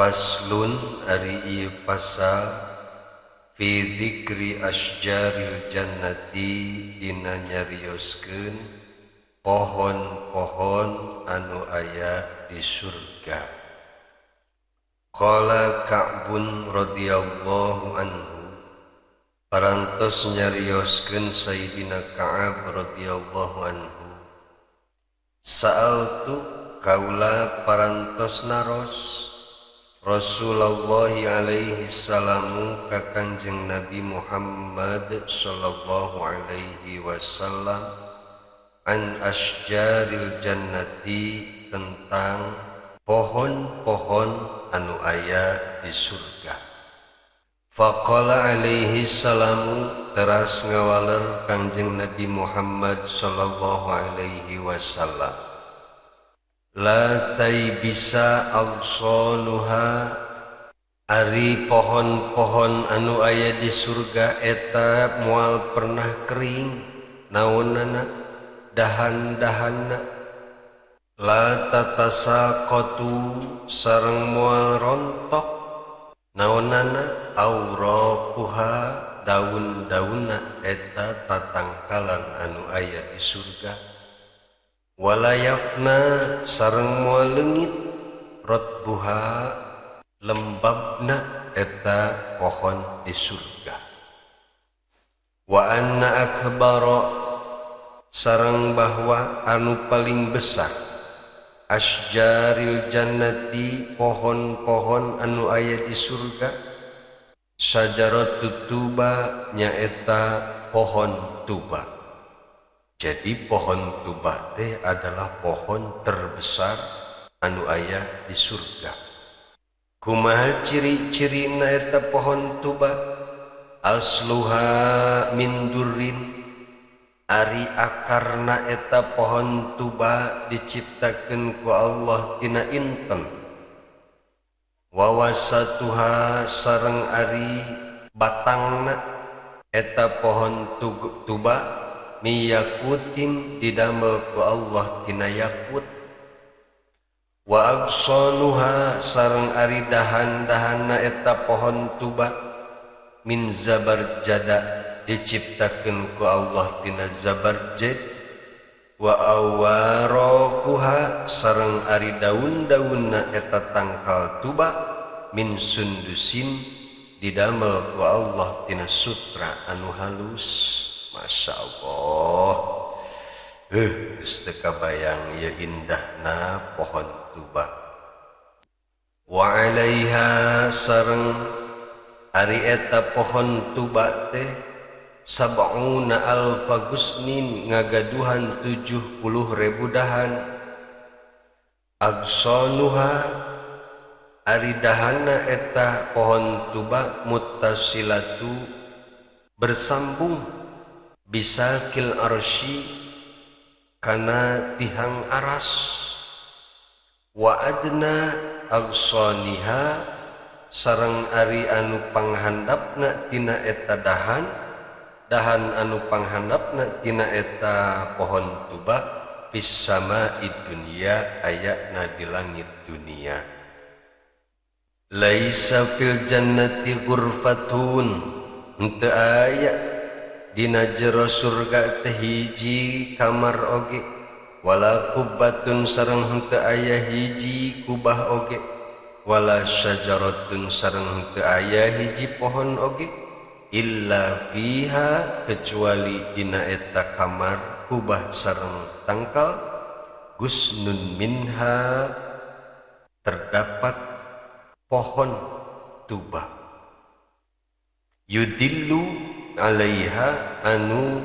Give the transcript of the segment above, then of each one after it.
Faslun ari ieu pasal fi dzikri asjaril jannati dina nyarioskeun pohon-pohon anu aya di surga. Qala Ka'bun radhiyallahu anhu parantos nyarioskeun Sayyidina Ka'ab radhiyallahu anhu, sa'altu kaula parantos naros Rasulullah alaihi salamu ka Kanjeng Nabi Muhammad sallallahu alaihi wasallam an asjaril jannati tentang pohon-pohon anu aya di surga. Faqala alaihi salamu teras ngawaler Kanjeng Nabi Muhammad sallallahu alaihi wasallam, la taibisa agsanuha ari pohon-pohon anu aya di surga eta moal pernah kering naonana dahan-dahanna, la tatasaqatu sareng moal rontok naonana auraquha daun-daunna eta tatangkalan anu aya di surga, walayafna sareng moal leungit rotbuha lembabna eta pohon di surga, wa anna akbara sareng bahwa anu paling besar asjaril jannati pohon-pohon anu aya di surga sajaratut tuba nyaeta pohon tuba. Jadi pohon tuba teh adalah pohon terbesar anu aya di surga. Kumaha ciri-cirina eta pohon tuba? Asluha min durrin ari akarna eta pohon tuba diciptakeun ku Allah tina inten, wawasatuha sareng ari batangna eta pohon tuba miyakutin didamel ku Allah tina yakut, wa agsanuha sareng ari dahan-dahanna eta pohon tuba min zabarjada diciptakeun ku Allah tina zabarjad, wa awaraquha sareng ari daun-daunna eta tangkal tuba min sundusin didamel ku Allah tina sutra anu halus. Masya Allah, geus teu kabayang ieu indahna pohon tuba. Wa alaiha sareng ari eta pohon tuba teh sab'una alfa gusnin ngagaduhan 70.000 dahan, agsanuha ari dahana eta pohon tuba muttasilatu bersambung bisakil arsy kana tihang aras, wa adna agsaniha sareng ari anu panghandapna tina eta dahan, dahan anu panghandapna tina eta pohon tuba fis sama'i dunya ayana di langit dunia. Laisa fil jannati ghurfatun henteu aya dina jero surga teh hiji kamar oge, wala kubbatun sareng henteu aya hiji kubah oge, wala syajaratun sareng henteu aya hiji pohon oge, illa fiha kecuali dina eta kamar kubah sareng tangkal gusnun minha terdapat pohon tuba, yudillu alaiha anu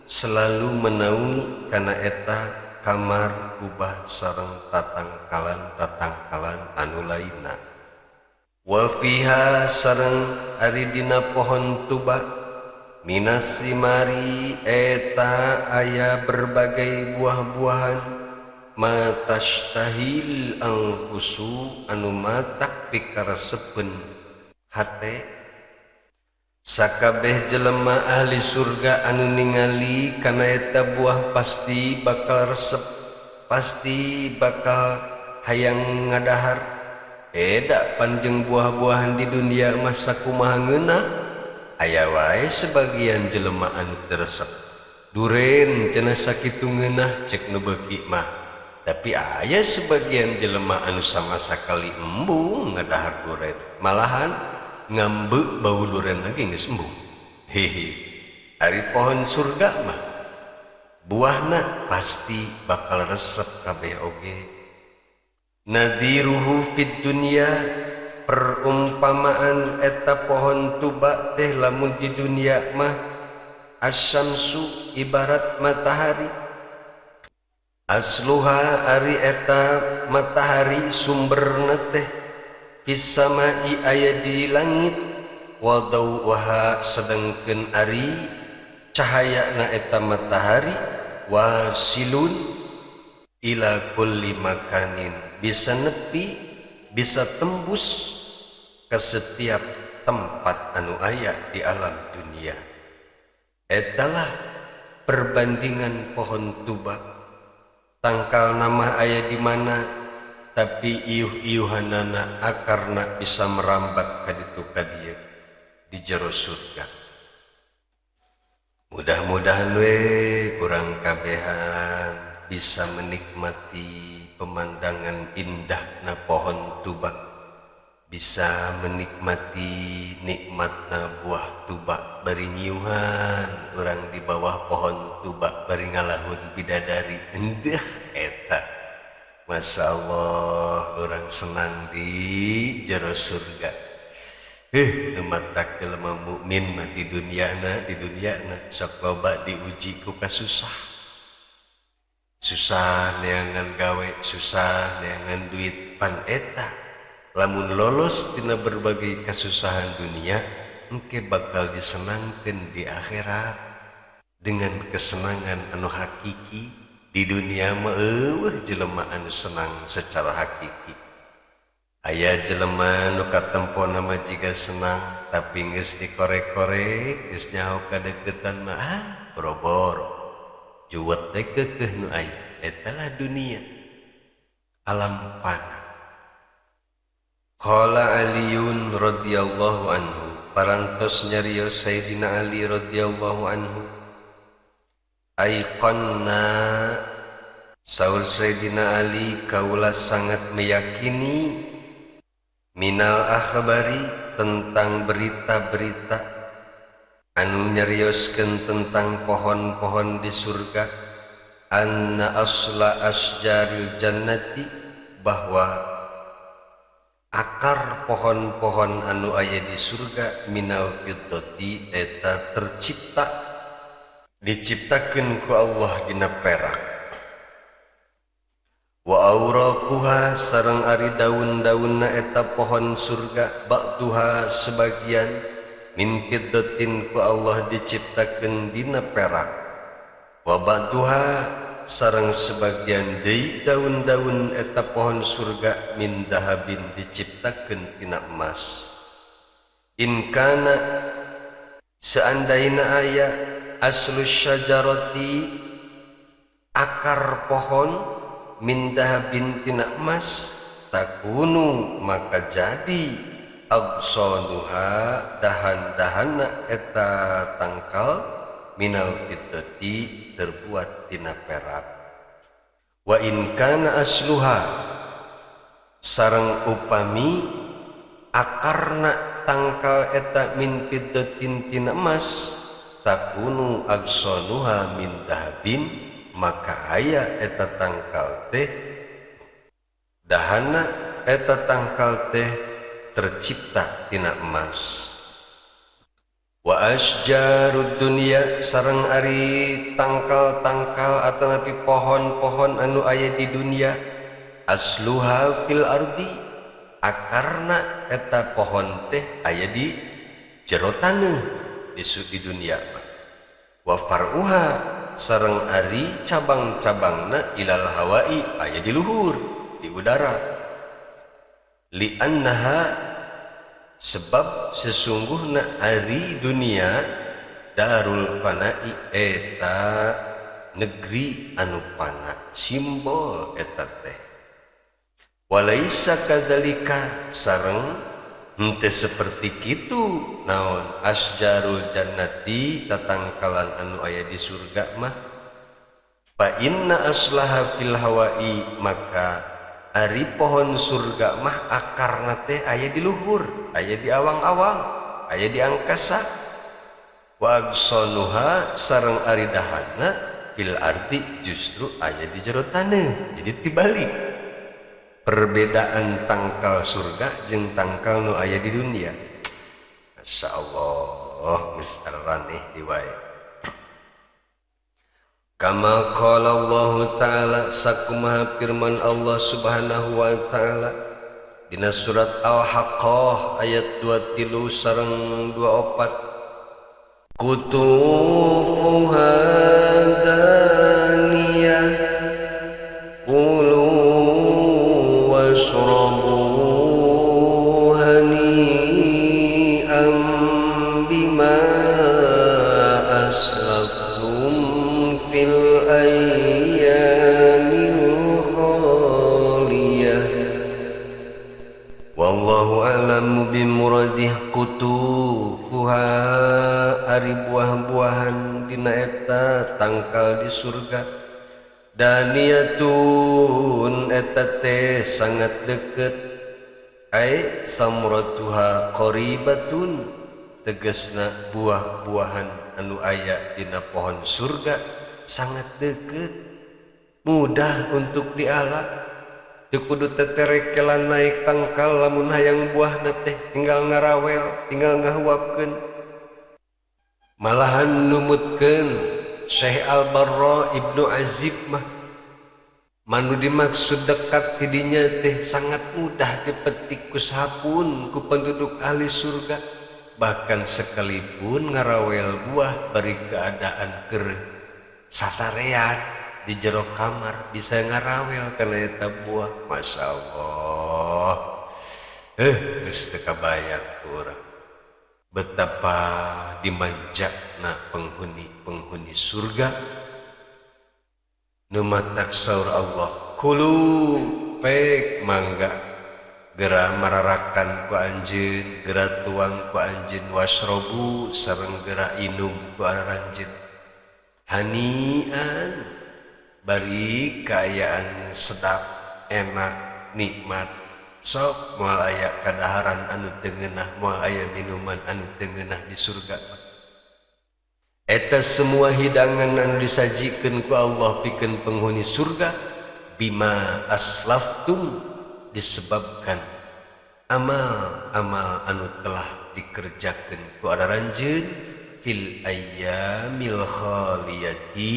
selalu menaungi kana eta kamar kubah sareng tatangkalan-tatangkalan anu lainna, wa fiha sareng ari dina pohon tuba minas simari eta aya berbagai buah-buahan matashtahil anfusu anu matak pikaresepeun hate. Sakabeh jelema ahli surga anu ningali kana eta buah pasti bakal resep, pasti bakal hayang ngadahar. Beda panjeng buah-buahan di dunia mah sakumaha ngeunah, aya wae sebagian jelema anu teu resep. Duren cenah sakitu ngeunah cek nu beuki mah. Tapi aya sebagian jelema anu sama sakali embung ngadahar duren. Malahan ngambeu bau duren lagi geus embung. Hehe. Ari pohon surga mah buahna pasti bakal resep kabeh oge. Nadhiruhu fid dunya, perumpamaan eta pohon tuba teh lamun di dunia mah asyamsu ibarat matahari. Asluha ari eta matahari sumberna teh fis samai aya di langit, wa dawuha sedengkeun ari cahayana eta matahari wasilun ila kulli makanin, bisa nepi, bisa tembus ke setiap tempat anu aya di alam dunia. Etalah perbandingan pohon tuba. Tangkal nama aya di mana, tapi iuh-iuhanana akarna bisa merambat ka ditu ka dieu di jero surga. Mudah-mudahan we urang kabehan bisa menikmati pemandangan indahna pohon tuba, bisa menikmati nikmatna buah tuba bari nyiuhan urang di bawah pohon tuba bari ngalahun bidadari. Endeh eta, Masya Allah, urang senang di jero surga. Matak jelema mukmin mah di duniana sok loba diuji ku kasusah. Susah neangan gawe, susah neangan duit, pan eta lamun lolos tina berbagai kasusahan dunia, engke bakal disenangkeun di akhirat dengan kesenangan anu hakiki. Di dunia mah eueuh jelema anu senang secara hakiki. Aya jelema nu katempona mah jiga senang, tapi geus dikorek-korek, geus nyaho kadeukeutan mah boro-boro. Juwet teh keukeuh nu aya. Etalah dunia, alam fana. Qala Aliun radhiyallahu anhu, parantos nyarios Sayyidina Ali radhiyallahu anhu, aiqanna, saur Sayyidina Ali, kaula sangat meyakini minal akhbari tentang berita-berita anu nyarioskeun tentang pohon-pohon di surga, anna asla asjaril jannati, bahwa akar pohon-pohon anu aya di surga minal fiddati eta tercipta, diciptakeun ku Allah dina perak. Wa auraquha sareng ari daun-daunna eta pohon surga ba'duha sebagian min fiddatin ku Allah diciptakeun dina perak. Wa ba'duha sareng sebagian deui daun-daun eta pohon surga min dahabin diciptakeun tina emas. In kana seandaina aya aslus syajarati akar pohon min dahabin tina emas, takunu maka jadi agsanuha dahan-dahana eta tangkal minal fiddati terbuat tina perak. Wa in kana asluha sareng upami akarna tangkal eta min fiddatin tina emas, takunu agsanuha min dahabin, maka aya eta tangkal teh dahana eta tangkal teh tercipta tina emas. Wa asjarud dunya sareng ari tangkal-tangkal atanapi pohon-pohon anu aya di dunia, asluha fil ardi akarna eta pohon teh aya di jero taneuh di dunia mah. Wa far'uha sareng ari cabang-cabangna ilal hawai aya di luhur di udara. Li annaha sebab sesungguhna ari dunia darul fana'i eta negeri anu fana, simbol eta teh. Walaisa kadzalika sareng henteu seperti kitu naon asjarul jannati tatangkalan anu aya di surga mah. Fa inna aslaha fil hawa'i maka ari pohon surga mah akarna teh aya di luhur, aya di awang-awang, aya di angkasa. Wa agsanuha sareng ari dahanna fil ardi justru aya di jero taneuh. Jadi tibalik perbedaan tangkal surga jeung tangkal nu aya di dunia. Masya Allah, geus araneh di wae. Kama qala Allah Ta'ala sakumaha firman Allah Subhanahu wa Ta'ala dina surat Al-Haqqah ayat 23 sareng 24. Kutufuha daniyah kulu washrabu hani'an bima aslaftum fil ayyamil khaliyah. Wallahu a'lamu bimuradih. Kutufuha ari buah-buahan dina eta tangkal di surga, daniyatun eta teh sangat deket, ai samratuha qaribatun tegasna buah-buahan anu aya dina pohon surga sangat deket, mudah untuk diala. Teu kudu teterekelan naik tangkal lamun hayang buahna teh tinggal ngarawel, tinggal ngahuapkeun. Malahan numutkeun Syekh Al-Barra Ibnu Azib mah manu dimaksud dekat tidinya teh sangat mudah dipetik ku sahapun ku penduduk ahli surga, bahkan sekalipun ngarawel buah bari keadaan keur sasarean di jero kamar bisa ngarawel kana eta buah. Masya Allah, geus teu kabayang ku urang betapa dimanjakna penghuni-penghuni surga. Nu matak saur Allah, kulu pek mangga gera mararakan ku anjeun, gera tuang ku anjeun, wasrobu sareng gera inum ku aranjeun, hanian bari kaayaan sedap, enak, nikmat. Sok moal aya kadaharan anu teu ngeunah, moal aya minuman anu teu ngeunah di surga. Eta semua hidangan anu disajikeun ku Allah pikeun penghuni surga bima aslaftum disebabkan amal-amal anu telah dikerjakeun ku aranjeun fil ayyamil khaliyati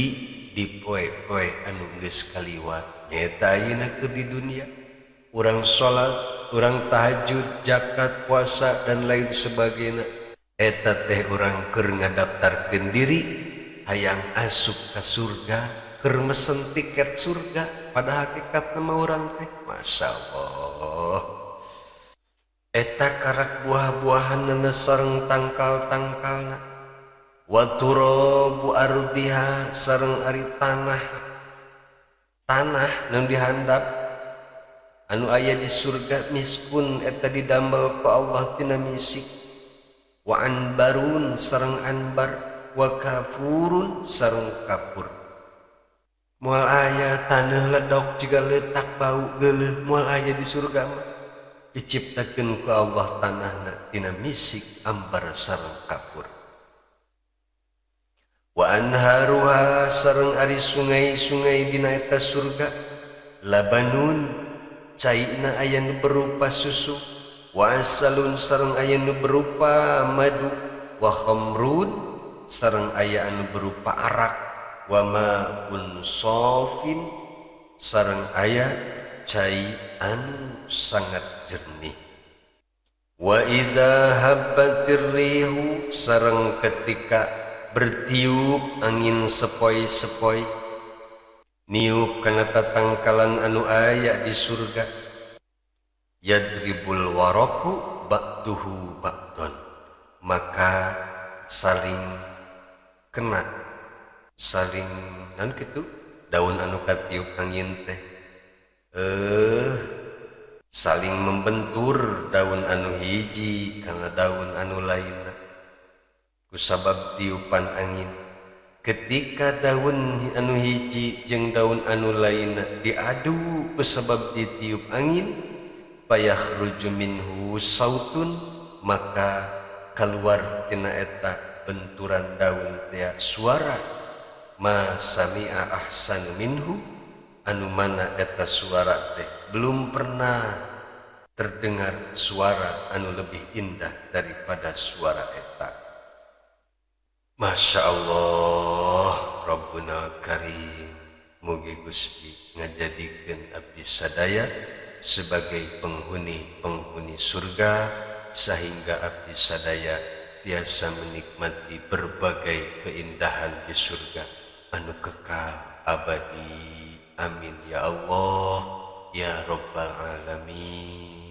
di poe-poe anu geus kaliwat. Nyaeta ayeuna keur di dunia urang salat, urang tahajud, zakat, puasa dan lain sebagainya. Eta teh urang keur ngadaftarkeun diri hayang asup ka surga, keur mesen tiket surga. Pada hakikatna mah urang teh Masya Allah eta karak buah-buahanna sareng tangkal-tangkalna, wa turabu ardiha sareng ari tanah tanah nu dihandap anu aya di surga miskun eta didamel ku Allah tina misik, wa anbarun sareng anbar, wa kafurun sareng kapur. Moal aya taneuh ledok jiga letak bau geuleuh, moal aya di surga mah. Diciptakeun ku Allah tanahna tina misik, ambar sareng kapur. Wa anharuha sareng ari sungai-sungai dina eta surga labanun caina aya nu berupa susu, wa asalun sareng aya nu berupa madu, wa khamrun sareng aya anu berupa arak, wa ma'un safin sareng aya cai anu sangat jernih. Wa idza habbatir rihu sareng ketika bertiup angin sepoi-sepoi niup kana tatangkalan anu aya di surga, yadribul waraku ba'duhu ba'don maka saling kena, saling naon kitu daun anu katiup angin teh Saling membentur daun anu hiji kana daun anu lainna kusabab tiupan angin. Ketika daun anu hiji jeung daun anu lainna diadu kusabab ditiup angin, fayakhruju minhu sautun, maka keluar tina eta benturan daun teh suara, ma sami'a ahsanu minhu, anu mana eta suara teh belum pernah terdengar suara anu lebih indah daripada suara eta. Masya Allah, Rabbuna Karim. Mugi Gusti ngajadikeun abdi sadaya sebagai penghuni-penghuni surga, sehingga abdi sadaya tiasa menikmati berbagai keindahan di surga anu kekal abadi. Amin ya Allah ya Rabbal alamin.